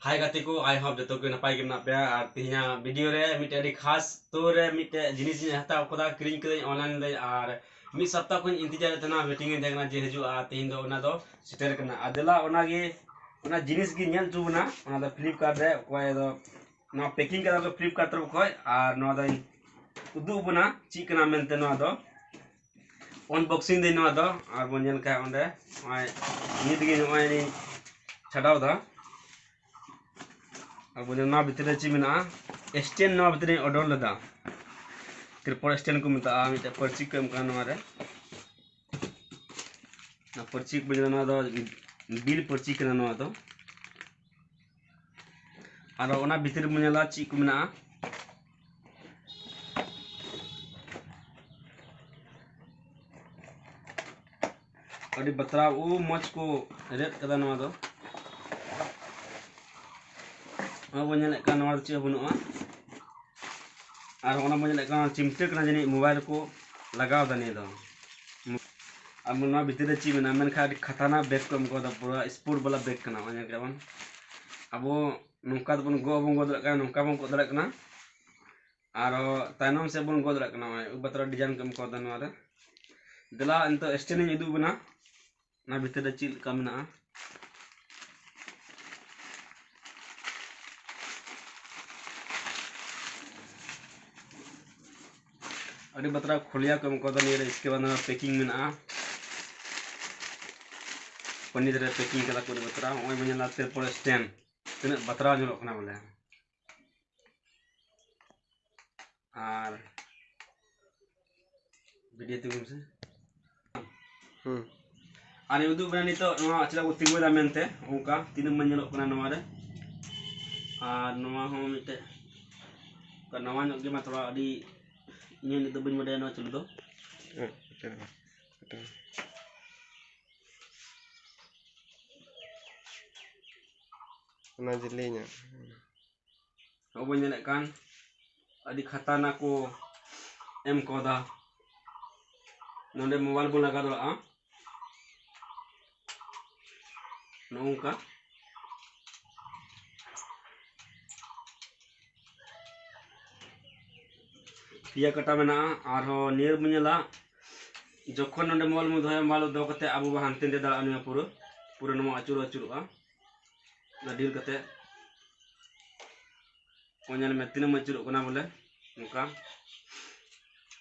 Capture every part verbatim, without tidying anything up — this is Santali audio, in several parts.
ᱦᱟᱭ ᱜᱟᱛᱮ ᱠᱚ, I hope ᱡᱚᱛᱚ ᱜᱮ ᱱᱟᱯᱟᱭ ᱜᱮ ᱢᱮᱱᱟᱜ ᱯᱮᱭᱟ᱾ ᱟᱨ ᱛᱮᱦᱮᱧᱟᱜ ᱵᱷᱤᱰᱤᱭᱳ ᱨᱮ ᱢᱤᱫᱴᱮᱡ ᱟᱹᱰᱤ ᱠᱷᱟᱥ ᱛᱚ ᱨᱮ ᱢᱤᱫᱴᱮᱡ ᱡᱤᱱᱤᱥ ᱤᱧ ᱦᱟᱛᱟᱣ ᱠᱟᱫᱟ, ᱠᱤᱨᱤᱧ ᱠᱟᱹᱫᱟᱹᱧ ᱚᱱᱞᱟᱭᱤᱱ ᱨᱮ᱾ ᱟᱨ ᱢᱤᱫ ᱥᱚᱯᱛᱟ ᱠᱷᱚᱱ ᱤᱧ ᱤᱱᱛᱮᱡᱟᱨᱮᱫ ᱛᱟᱦᱮᱱᱟ, ᱣᱮᱴᱤᱝ ᱨᱮᱧ ᱛᱟᱦᱮᱸ ᱠᱟᱱᱟ ᱡᱮ ᱦᱤᱡᱩᱜᱼᱟ, ᱛᱮᱦᱮᱧ ᱫᱚ ᱚᱱᱟ ᱫᱚ ᱥᱮᱴᱮᱨ ᱠᱟᱱᱟ᱾ ᱟᱨ ᱫᱮᱞᱟ ᱚᱱᱟᱜᱮ, ᱚᱱᱟ ᱡᱤᱱᱤᱥ ᱜᱮ ᱧᱮᱞ ᱦᱚᱪᱚ ᱵᱚᱱᱟ᱾ ᱚᱱᱟ ᱫᱚ ᱯᱷᱞᱤᱯᱠᱟᱨᱴ ᱨᱮ ᱚᱠᱚᱭ ᱫᱚ ᱱᱚᱣᱟ ᱯᱮᱠᱤᱝ ᱠᱟᱫᱟ ᱠᱚ ᱯᱷᱞᱤᱯᱠᱟᱨᱴ ᱛᱚᱨᱚᱯ ᱠᱷᱚᱡ, ᱟᱨ ᱱᱚᱣᱟ ᱫᱚᱧ ᱩᱫᱩᱜ ᱵᱚᱱᱟ ᱪᱮᱫ ᱠᱟᱱᱟ ᱢᱮᱱᱛᱮ᱾ ᱱᱚᱣᱟ ᱫᱚ ᱟᱱᱵᱚᱠᱥᱤᱝ ᱫᱟᱹᱧ ᱱᱚᱣᱟ ᱫᱚ, ᱟᱨ ᱵᱚᱱ ᱧᱮᱞ ᱠᱷᱟᱡ ᱚᱸᱰᱮ ᱱᱚᱜᱼᱚᱭ ᱱᱤᱛ ᱜᱮ ᱱᱚᱜᱼᱚᱭ ᱤᱧ ᱪᱷᱟᱰᱟᱣ ᱫᱟ᱾ ᱟᱵᱚ ᱱᱚᱣᱟ ᱵᱷᱤᱛᱨᱤ ᱨᱮ ᱪᱮᱫ ᱢᱮᱱᱟᱜᱼᱟ? ᱥᱴᱮᱱ ᱱᱚᱣᱟ ᱵᱷᱤᱛᱨᱤ ᱨᱮᱧ ᱚᱰᱟᱨ ᱞᱮᱫᱟ, ᱛᱤᱨᱯᱚᱞ ᱥᱴᱮᱱ ᱠᱚ ᱢᱮᱛᱟᱜᱼᱟ, ᱢᱤᱫᱴᱮᱡ ᱯᱟᱹᱨᱪᱤ ᱠᱚ ᱮᱢ ᱠᱟᱱᱟ ᱱᱚᱣᱟ ᱨᱮ᱾ ᱚᱱᱟ ᱯᱟᱹᱨᱪᱤ ᱠᱚ ᱧᱮᱞᱟ, ᱱᱚᱣᱟ ᱫᱚ ᱵᱤᱞ ᱯᱟᱹᱨᱪᱤ ᱠᱟᱱᱟ ᱱᱚᱣᱟ ᱫᱚ᱾ ᱟᱨ ᱚᱱᱟ ᱵᱷᱤᱛᱨᱤ ᱨᱮᱵᱚᱱ ᱧᱮᱞᱟ ᱪᱮᱫ ᱠᱚ ᱢᱮᱱᱟᱜᱼᱟ᱾ ᱟᱹᱰᱤ ᱵᱟᱛᱨᱟᱣ ᱢᱚᱡᱽ ᱠᱚ ᱨᱮᱫ ᱠᱟᱫᱟ ᱱᱚᱣᱟ ᱫᱚ᱾ ᱱᱚᱣᱟ ᱵᱚᱱ ᱧᱮᱞᱮᱫ ᱠᱟᱱ, ᱱᱚᱣᱟ ᱫᱚ ᱪᱮᱫ ᱦᱚᱸ ᱵᱟᱹᱱᱩᱜᱼᱟ᱾ ᱟᱨ ᱚᱱᱟ ᱵᱚᱱ ᱧᱮᱞᱮᱫ ᱠᱟᱱ, ᱪᱤᱢᱴᱟᱹ ᱠᱟᱱᱟ ᱡᱟᱹᱱᱤᱡ, ᱢᱳᱵᱟᱭᱤᱞ ᱨᱮᱠᱚ ᱞᱟᱜᱟᱣ ᱮᱫᱟ ᱱᱤᱭᱟᱹ ᱫᱚ᱾ ᱟᱨ ᱱᱚᱣᱟ ᱵᱷᱤᱛᱤᱨ ᱨᱮ ᱪᱮᱫ ᱢᱮᱱᱟᱜᱼᱟ ᱢᱮᱱᱠᱷᱟᱱ ᱟᱹᱰᱤ ᱠᱷᱟᱛᱟᱨᱱᱟᱠ ᱵᱮᱜᱽ ᱠᱚ ᱮᱢ ᱠᱟᱣᱫᱟ, ᱯᱩᱨᱟᱹ ᱥᱯᱳᱨᱴ ᱵᱟᱞᱟ ᱵᱮᱜᱽ ᱠᱟᱱᱟ᱾ ᱱᱚᱜᱼᱚᱭ ᱧᱮᱞ ᱠᱮᱫᱟ ᱵᱚᱱ, ᱟᱵᱚ ᱱᱚᱝᱠᱟ ᱫᱚᱵᱚᱱ ᱜᱚᱜ ᱦᱚᱸᱵᱚᱱ ᱜᱚᱜ ᱫᱟᱲᱮᱭᱟᱜ ᱠᱟᱱᱟ, ᱱᱚᱝᱠᱟ ᱵᱚᱱ ᱜᱚᱜ ᱫᱟᱲᱮᱭᱟᱜ ᱠᱟᱱᱟ᱾ ᱟᱨᱚ ᱛᱟᱭᱱᱚᱢ ᱥᱮᱫ ᱵᱚᱱ ᱜᱚᱜ ᱫᱟᱲᱮᱭᱟᱜ ᱠᱟᱱᱟ᱾ ᱱᱚᱜᱼᱚᱭ ᱩᱵ ᱵᱟᱛᱨᱟ ᱰᱤᱡᱟᱭᱤᱱ ᱠᱚ ᱮᱢ ᱠᱟᱣᱫᱟ ᱱᱚᱣᱟ ᱨᱮ᱾ ᱫᱮᱞᱟ ᱱᱤᱛᱚᱜ ᱥᱴᱮᱱᱰ ᱤᱧ ᱩᱫᱩᱜ ᱵᱮᱱᱟ, ᱚᱱᱟ ᱵᱷᱤᱛᱤᱨ ᱨᱮ ᱪᱮᱫ ᱞᱮᱠᱟ ᱢᱮᱱᱟᱜᱼᱟ᱾ ᱟᱹᱰᱤ ᱵᱟᱛᱨᱟ ᱠᱷᱩᱞᱭᱟ ᱠᱚ ᱮᱢ ᱠᱟᱣᱫᱟ ᱱᱤᱭᱟᱹ ᱨᱮ᱾ ᱤᱥᱠᱮ ᱵᱟᱫ ᱱᱚᱣᱟ ᱯᱮᱠᱤᱝ ᱢᱮᱱᱟᱜᱼᱟ, ᱯᱟᱹᱱᱤᱨ ᱨᱮ ᱯᱮᱠᱤᱝ ᱠᱟᱫᱟ ᱠᱚ ᱟᱹᱰᱤ ᱵᱟᱛᱨᱟ᱾ ᱱᱚᱜᱼᱚᱭ ᱵᱚᱱ ᱧᱮᱞᱟ ᱛᱤᱨᱯᱚᱞ ᱥᱴᱮᱱᱰ ᱛᱤᱱᱟᱹᱜ ᱵᱟᱛᱨᱟᱣ ᱧᱮᱞᱚᱜ ᱠᱟᱱᱟ ᱵᱚᱞᱮ᱾ ᱟᱨ ᱵᱷᱤᱰᱤᱭᱳ ᱛᱤᱸᱜᱩ ᱢᱮᱥᱮ᱾ ᱦᱩᱸ᱾ ᱟᱨ ᱩᱫᱩᱜ ᱵᱮᱱᱟ ᱱᱤᱛᱚᱜ ᱱᱚᱣᱟ ᱪᱮᱫᱟᱜ ᱠᱚ ᱛᱤᱸᱜᱩᱭᱮᱫᱟ ᱢᱮᱱᱛᱮ, ᱚᱱᱠᱟ ᱛᱤᱱᱟᱹᱜ ᱢᱚᱡᱽ ᱧᱮᱞᱚᱜ ᱠᱟᱱᱟ ᱱᱚᱣᱟ ᱨᱮ᱾ ᱟᱨ ᱱᱚᱣᱟ ᱦᱚᱸ ᱢᱤᱫᱴᱮᱡ ᱚᱱᱠᱟ ᱱᱟᱣᱟ ᱧᱚᱜ ᱜᱮ, ᱢᱟ ᱛᱷᱚᱲᱟ ᱟᱹᱰᱤ ᱤᱧ ᱦᱚᱸ ᱱᱤᱛ ᱫᱚ ᱵᱟᱹᱧ ᱵᱟᱰᱟᱭᱟ ᱱᱚᱣᱟ ᱪᱟᱹᱞᱩ ᱫᱚ᱾ ᱦᱮᱸ, ᱦᱮᱸ, ᱦᱮᱸ᱾ ᱚᱱᱟ ᱡᱮᱞᱮᱧᱟᱜ᱾ ᱟᱵᱚ ᱵᱚᱱ ᱧᱮᱞᱮᱫ ᱠᱟᱱ ᱟᱹᱰᱤ ᱠᱷᱟᱛᱟᱨᱱᱟᱠ ᱠᱚ ᱮᱢ ᱠᱟᱣᱫᱟ᱾ ᱱᱚᱰᱮ ᱢᱳᱵᱟᱭᱤᱞ ᱵᱚᱱ ᱞᱟᱜᱟᱣ ᱫᱟᱲᱮᱭᱟᱜᱼᱟ, ᱱᱚᱜᱼᱚ ᱱᱚᱝᱠᱟ᱾ ᱯᱮᱭᱟ ᱠᱟᱴᱟ ᱢᱮᱱᱟᱜᱼᱟ᱾ ᱟᱨᱦᱚᱸ ᱱᱤᱭᱟᱹ ᱨᱮᱵᱚᱱ ᱧᱮᱞᱟ, ᱡᱚᱠᱷᱚᱱ ᱱᱚᱰᱮ ᱢᱚᱵᱟᱭᱤᱞ ᱵᱚᱱ ᱫᱚᱦᱚᱭᱟ, ᱢᱚᱵᱟᱭᱤᱞ ᱫᱚᱦᱚ ᱠᱟᱛᱮ ᱟᱵᱚ ᱵᱚᱱ ᱦᱟᱱᱛᱮ ᱱᱟᱛᱮ ᱫᱟᱲᱮᱭᱟᱜᱼᱟ᱾ ᱱᱤᱭᱟᱹ ᱯᱩᱨᱟᱹ, ᱯᱩᱨᱟᱹ ᱱᱚᱣᱟ ᱟᱹᱪᱩᱨ ᱟᱹᱪᱩᱨᱚᱜᱼᱟ, ᱚᱱᱟ ᱰᱷᱤᱞ ᱠᱟᱛᱮ᱾ ᱚ, ᱧᱮᱞ ᱢᱮ ᱛᱤᱱᱟᱹᱜ ᱟᱹᱪᱩᱨᱚᱜ ᱠᱟᱱᱟ ᱵᱚᱞᱮ, ᱱᱚᱝᱠᱟ᱾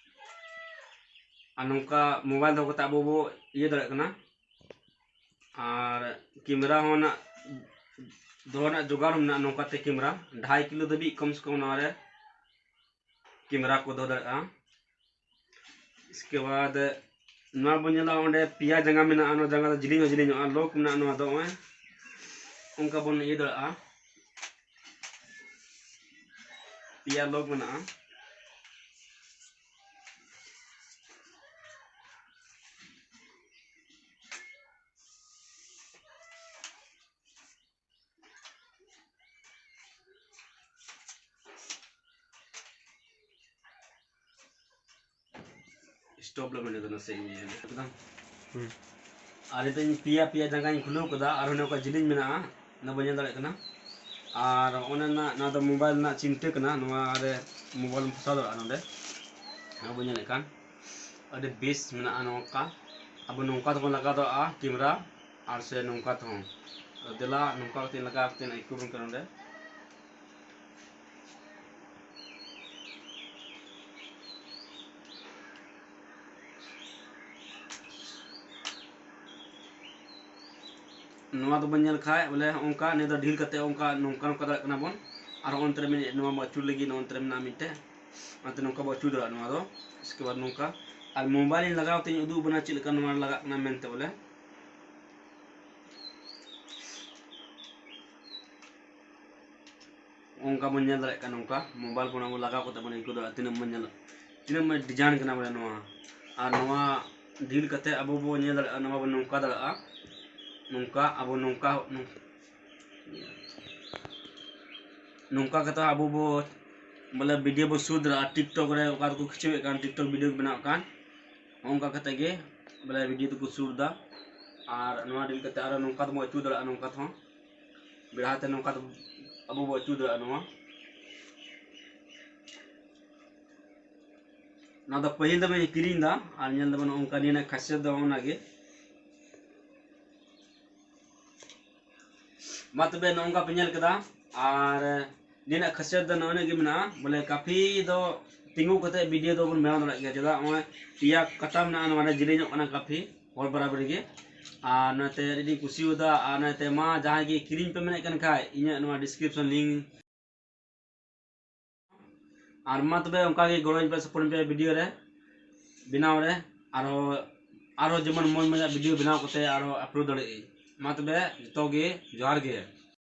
ᱟᱨ ᱱᱚᱝᱠᱟ ᱢᱚᱵᱟᱭᱤᱞ ᱫᱚᱦᱚ ᱠᱟᱛᱮ ᱟᱵᱚ ᱵᱚ ᱤᱭᱟᱹ ᱫᱟᱲᱮᱭᱟᱜ ᱠᱟᱱᱟ᱾ ᱟᱨ ᱠᱮᱢᱮᱨᱟ ᱦᱚᱸ ᱱᱟᱜ ᱫᱚᱦᱚ ᱨᱮᱱᱟᱜ ᱡᱚᱜᱟᱲ ᱦᱚᱸ ᱢᱮᱱᱟᱜᱼᱟ, ᱱᱚᱝᱠᱟᱛᱮ ᱠᱮᱢᱮᱨᱟ ᱰᱷᱟᱭ ᱠᱤᱞᱳ ᱫᱷᱟᱹᱵᱤᱡ ᱠᱚᱢ ᱥᱮ ᱠᱚᱢ ᱱᱚᱣᱟ ᱨᱮ ᱠᱮᱢᱮᱨᱟ ᱠᱚ ᱫᱚᱦᱚ ᱫᱟᱲᱮᱭᱟᱜᱼᱟ᱾ ᱤᱥᱠᱮ ᱵᱟᱫ ᱱᱚᱣᱟ ᱵᱚᱱ ᱧᱮᱞᱟ, ᱚᱸᱰᱮ ᱯᱮᱭᱟ ᱡᱟᱸᱜᱟ ᱢᱮᱱᱟᱜᱼᱟ, ᱱᱚᱣᱟ ᱡᱟᱸᱜᱟ ᱫᱚ ᱡᱤᱞᱤᱧ ᱦᱚᱸ ᱡᱤᱞᱤᱧᱚᱜᱼᱟ, ᱞᱚᱠ ᱢᱮᱱᱟᱜᱼᱟ ᱱᱚᱣᱟ ᱫᱚ, ᱱᱚᱜᱼᱚᱭ ᱚᱱᱠᱟ ᱵᱚᱱ ᱤᱭᱟᱹ ᱫᱟᱲᱮᱭᱟᱜᱼᱟ, ᱯᱮᱭᱟ ᱞᱚᱠ ᱢᱮᱱᱟᱜᱼᱟ᱾ ᱥᱴᱚᱯ ᱞᱮ ᱢᱮᱱᱮᱫ ᱠᱟᱱᱟ ᱥᱮ ᱤᱧ ᱧᱮᱞ ᱠᱮᱫᱟ᱾ ᱦᱩᱸ᱾ ᱟᱨ ᱱᱤᱛᱚᱜ ᱤᱧ ᱯᱮᱭᱟ, ᱯᱮᱭᱟ ᱡᱟᱸᱜᱟᱧ ᱠᱷᱩᱞᱟᱹᱣ ᱠᱟᱫᱟ, ᱟᱨᱦᱚᱸ ᱱᱚᱝᱠᱟ ᱡᱤᱞᱤᱧ ᱢᱮᱱᱟᱜᱼᱟ, ᱚᱱᱟ ᱵᱚᱱ ᱧᱮᱞ ᱫᱟᱲᱮᱭᱟᱜ ᱠᱟᱱᱟ᱾ ᱟᱨ ᱚᱱᱮ ᱱᱟ-, ᱱᱚᱣᱟ ᱫᱚ ᱢᱳᱵᱟᱭᱤᱞ ᱨᱮᱱᱟᱜ ᱪᱤᱱᱛᱟᱹ ᱠᱟᱱᱟ, ᱱᱚᱣᱟ ᱨᱮ ᱢᱳᱵᱟᱭᱤᱞ ᱮᱢ ᱯᱷᱚᱥᱟᱣ ᱫᱟᱲᱮᱭᱟᱜᱼᱟ ᱱᱚᱰᱮ᱾ ᱱᱚᱣᱟ ᱵᱚᱱ ᱧᱮᱞᱮᱫ ᱠᱟᱱ ᱟᱹᱰᱤ ᱵᱮᱥ ᱢᱮᱱᱟᱜᱼᱟ ᱱᱚᱝᱠᱟ᱾ ᱟᱵᱚ ᱱᱚᱝᱠᱟ ᱛᱮᱵᱚᱱ ᱞᱟᱜᱟᱣ ᱫᱟᱲᱮᱭᱟᱜᱼᱟ ᱠᱮᱢᱮᱨᱟ ᱟᱨ ᱥᱮ ᱱᱚᱝᱠᱟ ᱛᱮᱦᱚᱸ᱾ ᱫᱮᱞᱟ ᱱᱚᱝᱠᱟ ᱠᱟᱛᱮ ᱞᱟᱜᱟᱣ ᱠᱟᱛᱮ ᱟᱹᱭᱠᱟᱹᱣ ᱵᱚᱱ ᱠᱟᱱᱟ ᱱᱚᱰᱮ᱾ ᱱᱚᱣᱟ ᱫᱚᱵᱚᱱ ᱧᱮᱞ ᱠᱷᱟᱡ ᱵᱚᱞᱮ ᱦᱚᱸᱜᱼᱚ ᱱᱚᱝᱠᱟ, ᱱᱤᱭᱟᱹ ᱫᱚ ᱰᱷᱤᱞ ᱠᱟᱛᱮ ᱚᱱᱠᱟ ᱱᱚᱝᱠᱟ ᱱᱚᱝᱠᱟ ᱫᱟᱲᱮᱭᱟᱜ ᱠᱟᱱᱟ ᱵᱚᱱ᱾ ᱟᱨ ᱚᱱᱛᱮ ᱨᱮ ᱢᱮᱱᱟᱜ, ᱱᱚᱣᱟ ᱵᱚ ᱟᱹᱪᱩᱨ ᱞᱟᱹᱜᱤᱫ, ᱱᱚᱣᱟ ᱚᱱᱛᱮ ᱨᱮ ᱢᱮᱱᱟᱜᱼᱟ ᱢᱤᱫᱴᱮᱡ, ᱚᱱᱟᱛᱮ ᱱᱚᱝᱠᱟ ᱵᱚ ᱟᱹᱪᱩᱨ ᱫᱟᱲᱮᱭᱟᱜᱼᱟ ᱱᱚᱣᱟ ᱫᱚ᱾ ᱤᱥᱠᱮ ᱵᱟᱫ ᱱᱚᱝᱠᱟ, ᱟᱨ ᱢᱳᱵᱟᱭᱤᱞ ᱤᱧ ᱞᱟᱜᱟᱣ ᱛᱮᱧ ᱩᱫᱩᱜ ᱟᱵᱚᱱᱟ ᱪᱮᱫ ᱞᱮᱠᱟ ᱱᱚᱣᱟ ᱞᱟᱜᱟᱜ ᱠᱟᱱᱟ ᱢᱮᱱᱛᱮ ᱵᱚᱞᱮ᱾ ᱚᱱᱠᱟ ᱵᱚᱱ ᱧᱮᱞ ᱫᱟᱲᱮᱭᱟᱜ ᱠᱟᱱᱟ, ᱱᱚᱝᱠᱟ ᱢᱳᱵᱟᱭᱤᱞ ᱯᱷᱳᱱ ᱟᱵᱚ ᱞᱟᱜᱟᱣ ᱠᱟᱛᱮ ᱵᱚᱱ ᱟᱹᱭᱠᱟᱹᱣ ᱫᱟᱲᱮᱭᱟᱜᱼᱟ ᱛᱤᱱᱟᱹᱜ ᱵᱚᱱ ᱧᱮᱞ, ᱛᱤᱱᱟᱹᱜ ᱢᱚᱡᱽ ᱰᱤᱡᱟᱭᱤᱱ ᱠᱟᱱᱟ ᱵᱚᱞᱮ ᱱᱚᱣᱟ᱾ ᱟᱨ ᱱᱚᱣᱟ ᱰᱷᱤᱞ ᱠᱟᱛᱮ ᱟᱵᱚ ᱵᱚ ᱧᱮᱞ ᱫᱟᱲᱮᱭᱟᱜᱼᱟ, ᱱᱚᱣᱟ ᱵᱚᱱ ᱱᱚᱝᱠᱟ ᱫᱟᱲᱮᱭᱟᱜᱼᱟ, ᱱᱚᱝᱠᱟ ᱟᱵᱚ ᱱᱚᱝᱠᱟ, ᱱᱚᱝ-, ᱱᱚᱝᱠᱟ ᱠᱟᱛᱮ ᱟᱵᱚ ᱵᱚ ᱵᱚᱞᱮ ᱵᱷᱤᱰᱤᱭᱳ ᱵᱚ ᱥᱩᱴ ᱫᱟᱲᱮᱭᱟᱜᱼᱟ᱾ ᱴᱤᱠᱴᱚᱠ ᱨᱮ ᱚᱠᱟ ᱨᱮᱠᱚ ᱠᱷᱤᱪᱟᱹᱣᱮᱫ ᱠᱟᱱ, ᱴᱤᱠᱴᱚᱠ ᱵᱷᱤᱰᱤᱭᱳ ᱠᱚ ᱵᱮᱱᱟᱣᱮᱫ ᱠᱟᱱ, ᱚᱱᱠᱟ ᱠᱟᱛᱮ ᱜᱮ ᱵᱚᱞᱮ ᱵᱷᱤᱰᱤᱭᱳ ᱫᱚᱠᱚ ᱥᱩᱴ ᱫᱟ᱾ ᱟᱨ ᱱᱚᱣᱟ ᱰᱷᱤᱞ ᱠᱟᱛᱮ ᱟᱨᱚ ᱱᱚᱝᱠᱟ ᱛᱮᱵᱚ ᱟᱹᱪᱩᱨ ᱫᱟᱲᱮᱭᱟᱜᱼᱟ, ᱱᱚᱝᱠᱟ ᱛᱮᱦᱚᱸ ᱵᱮᱲᱦᱟ ᱛᱮ ᱱᱚᱝᱠᱟ ᱛᱮ ᱟᱵᱚ ᱵᱚ ᱟᱹᱪᱩᱨ ᱫᱟᱲᱮᱭᱟᱜᱼᱟ ᱱᱚᱣᱟ᱾ ᱚᱱᱟ ᱫᱚ ᱯᱟᱹᱦᱤᱞ ᱫᱚ ᱵᱟᱹᱧ ᱠᱤᱨᱤᱧ ᱮᱫᱟ, ᱟᱨ ᱧᱮᱞ ᱫᱟᱵᱚᱱ ᱱᱚᱜᱼᱚ ᱱᱚᱝᱠᱟ ᱱᱤᱭᱟᱹ ᱨᱮᱱᱟᱜ ᱠᱷᱟᱥᱤᱭᱟᱛ ᱫᱚ ᱚᱱᱟ ᱜᱮ᱾ ᱢᱟ ᱛᱚᱵᱮ ᱱᱚᱜᱼᱚ ᱱᱚᱝᱠᱟ ᱯᱮ ᱧᱮᱞ ᱠᱮᱫᱟ, ᱟᱨ ᱱᱤᱭᱟᱹ ᱨᱮᱱᱟᱜ ᱠᱷᱟᱥᱤᱭᱟᱛ ᱫᱚ ᱱᱚᱜᱼᱚ ᱱᱤᱭᱟᱹ ᱜᱮ ᱢᱮᱱᱟᱜᱼᱟ, ᱵᱚᱞᱮ ᱠᱟᱯᱷᱤ ᱫᱚ ᱛᱤᱸᱜᱩ ᱠᱟᱛᱮ ᱵᱷᱤᱰᱤᱭᱳ ᱫᱚᱵᱚᱱ ᱵᱮᱱᱟᱣ ᱫᱟᱲᱮᱭᱟᱜ ᱜᱮᱭᱟ᱾ ᱪᱮᱫᱟᱜ ᱱᱚᱜᱼᱚᱭ ᱯᱮᱭᱟ ᱠᱟᱴᱟ ᱢᱮᱱᱟᱜᱼᱟ, ᱱᱚᱣᱟ ᱨᱮ ᱡᱮᱞᱮᱧᱚᱜ ᱠᱟᱱᱟ ᱠᱟᱯᱷᱤ ᱦᱚᱲ ᱵᱟᱨᱟᱵᱟᱨᱤ ᱜᱮ᱾ ᱟᱨ ᱱᱚᱛᱮ ᱟᱹᱰᱤᱧ ᱠᱩᱥᱤᱭᱟᱫᱟ, ᱟᱨ ᱱᱚᱛᱮ ᱢᱟ ᱡᱟᱦᱟᱸᱭ ᱜᱮ ᱠᱤᱨᱤᱧ ᱯᱮ ᱢᱮᱱᱮᱫ ᱠᱟᱱ ᱠᱷᱟᱡ ᱤᱧᱟᱹᱜ ᱱᱚᱣᱟ ᱰᱤᱥᱠᱨᱤᱯᱥᱚᱱ ᱞᱤᱝᱠ ᱟᱨ ᱢᱟ ᱛᱚᱵᱮ ᱚᱱᱠᱟ ᱜᱮ ᱜᱚᱲᱚᱧ ᱯᱮ, support ᱤᱧ ᱯᱮ ᱵᱷᱤᱰᱤᱭᱳ ᱨᱮ ᱵᱮᱱᱟᱣ ᱨᱮ, ᱟᱨᱦᱚᱸ, ᱟᱨᱦᱚᱸ ᱡᱮᱢᱚᱱ ᱢᱚᱡᱽ ᱢᱚᱡᱽ ᱵᱷᱤᱰᱤᱭᱳ ᱵᱮᱱᱟᱣ ᱠᱟᱛᱮ ᱟᱨᱦᱚᱸ ᱟᱯᱞᱳᱰ ᱫᱟᱲᱮᱭᱟᱜ ᱟᱹᱧ᱾ ᱢᱟ ᱛᱚᱵᱮ ᱡᱚᱛᱚ ᱜᱮ ᱡᱚᱦᱟᱨ ᱜᱮ᱾